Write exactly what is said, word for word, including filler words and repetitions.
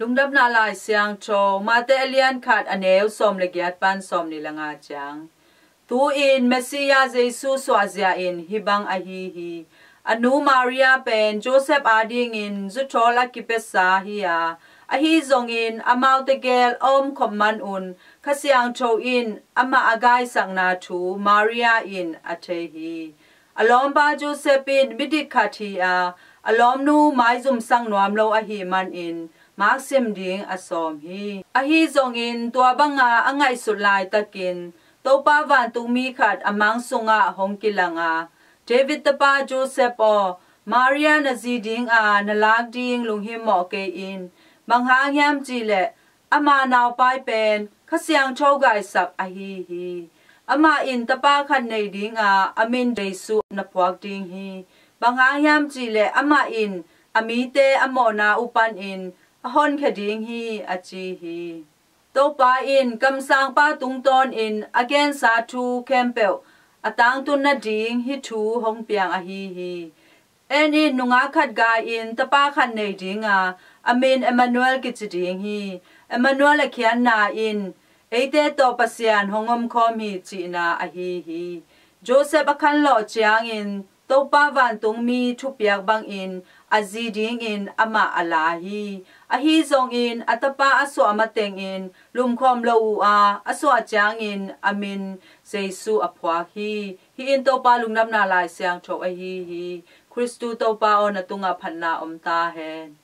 Lungdamna Lai Siangtho, Mate a lian khat, a neu sawm le giat pan sawm nih le nga ciang. Tu-in Messiah Jesu suahzia in hih bang ahi hi. A nu Maria pen Joseph adingin zuthawl a kipiasa hi a, ahi zongin amaute gel a om khop manun Kha Siangtho in amah a gaisakna thu Maria in a thei hi. A lawmpa Joseph in midik khat hi a, a lawmnu maizumsak nuam lo ahih manin maksim ding a sawm hi. Ahi zongin tua banga a ngaihsut laitakin Topa vantungmi khat a mang sungah hong kilang a, David tapa Joseph aw, Maria na zi dinga na lak ding lunghimawh kei in. Bang hang hiam cihleh ama naupai pen Kha Siangtho gaisak ahi hi. Amah in tapa khat nei dinga a min Jesu na phuak ding hi. Bang hang hiam cihleh amah in a mite a mawhna uh panin a honkhia ding hi, a ci hi. Topa in kamsangpa tungtawnin a gensa thu khempeuh a tangtun nading hih thu hong piang ahi hi. En in, nungak khat gai-in tapa khat nei dinga a min Emmanuel kici ding hi. Emmanuel a khiatna in eite tawh Pasian hong omkhawm hi cihna ahi hi. Joseph a khanlawh ciangin Topa vantungmi thupiak bangin a zi dingin amah a la hi. Ahi zongin a tapa a suah matengin lumkhawm lo uh a, a suah ciangin a min Jesu a phuak hi. Hih in Topa Lungdamna Lai Siangtho ahi hi. Khristu Topa aw, na tungah phatna om ta hen.